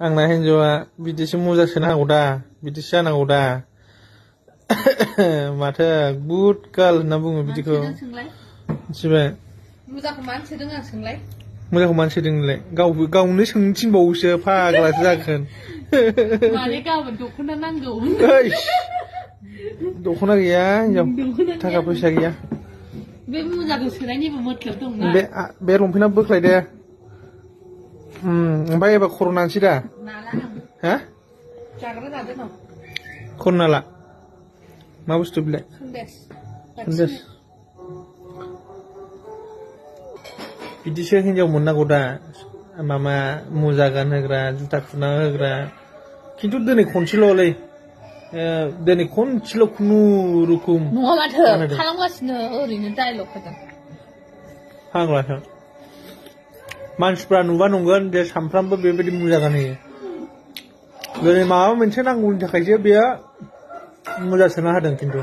आंना हिन्जावा बिदिसो मुजा सोनो हागौ दा बिदिसो जानांगौ दा माथो गुड गार्ल होनना बुङो बिदिखौ मिथिबाय मुजाखौ मानो सोदों आं सोंलाय मुजाखौ मानो सोदों नोंलाय गावनो सोंनो थिनबावोसो फाग्लासो जागोन माने गाबोन दख'ना नांगौ दख'ना गैया हिन्जाव थाखा फैसा गैया बे मुजाखौ सोनायनिबो मतलब दंना बे लंपेन्टआ बोख्लायदे ओमफ्राय एबार खर' नांसै दा हा जाग्रा जादों न खर' नाला मा बुस्थु बिलाय सन्देस बिदिसो हिन्जाव मोननांगौ दा मामा मुजा गानहोग्रा जुथा खुना होग्रा खिन्थु दिनै खनसेल'लै दिनै खनसेल' खुनुरुखुम नङा माथो खालामगासिनो ओरैनो डायलग होदों फाग्लासो मानसिफ्रा नुबा नंगोन दे सानफ्रामबो बेबायदि मुजा गानहोयो दिनै माबा मोनसे नांगौनि थाखायसो बेयो मुजा सोना होदों खिन्थु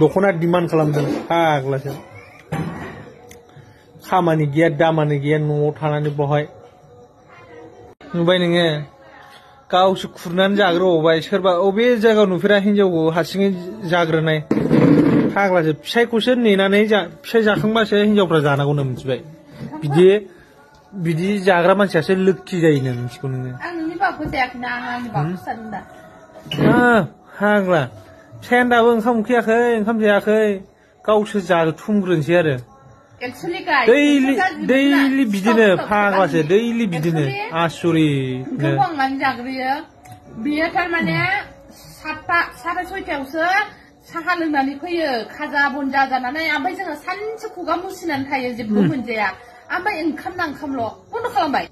दख'ना डिमान्ड खालामदों फाग्लासो खामानि गैया दामानि गैया न'आव थानानै बहाय नुबाय नोङो गावसो खुरनानै जाग्रोबावबाय सोरबा अबे जायगायाव नुफेरा हिन्जावखौ हारसिङै जाग्रोनाय फाग्लासो फिसायखौसो नेनानै फिसाय जाखांबासो हिन्जावफ्रा जानांगौनो मिथिबाय बिदि जाग्रा मानसियासो लोखि जायोनो मिथिगौ नोङो आं नोंनि बाबुखौ जायाखैना आंनि बाबुखौ जादों दा फाग्ला फिसायानो दाबो ओंखाम उखैयाखै ओंखाम जायाखै गावसो जाथुमग्रोनोसै आरो दैलि बिदिनो फाग्लासो दैलि बिदिनो आसुरित ओंखामखौ आं मानो जाग्रोयो बेयो थारमाने 6:30 साहा लोंनानै फैयो खाजा बनजा जानानै ओमफ्राय जोङो सानसे खुगा मुसिनानै थायो जेबो मोनजाया ओमफ्राय ओंखामल' बन्द' खालामबाय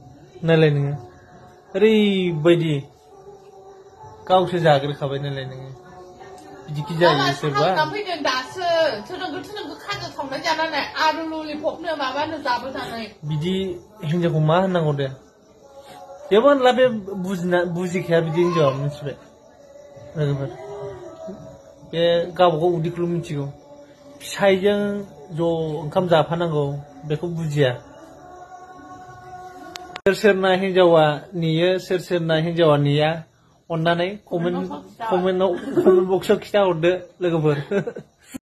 नायलाय नोङो ओरैबायदि गावसो जाग्रोखाबाय नालाय नोङो बिदिखि जायो सोरबा फैदों दासो थोनोगो खाजा सावनाय जानानै आलु ललिपपनो माबानो जाबोनानै बिदि हिन्जावखौ मा होननांगौ दे जेबो होनला बे बुजिखाया बिदि हिन्जावा मिथिबाय लोगोफोर बे गावबागाव उदैखौल' मिथिगौ फिसायजों ज' ओंखाम जाफानांगौ बेखौ बुजिया सोरना हिन्जावा नेयो सोरना हिन्जावा नेया अन्नानै कमेन्ट बक्सआव खिथा हरदो लोगोफोर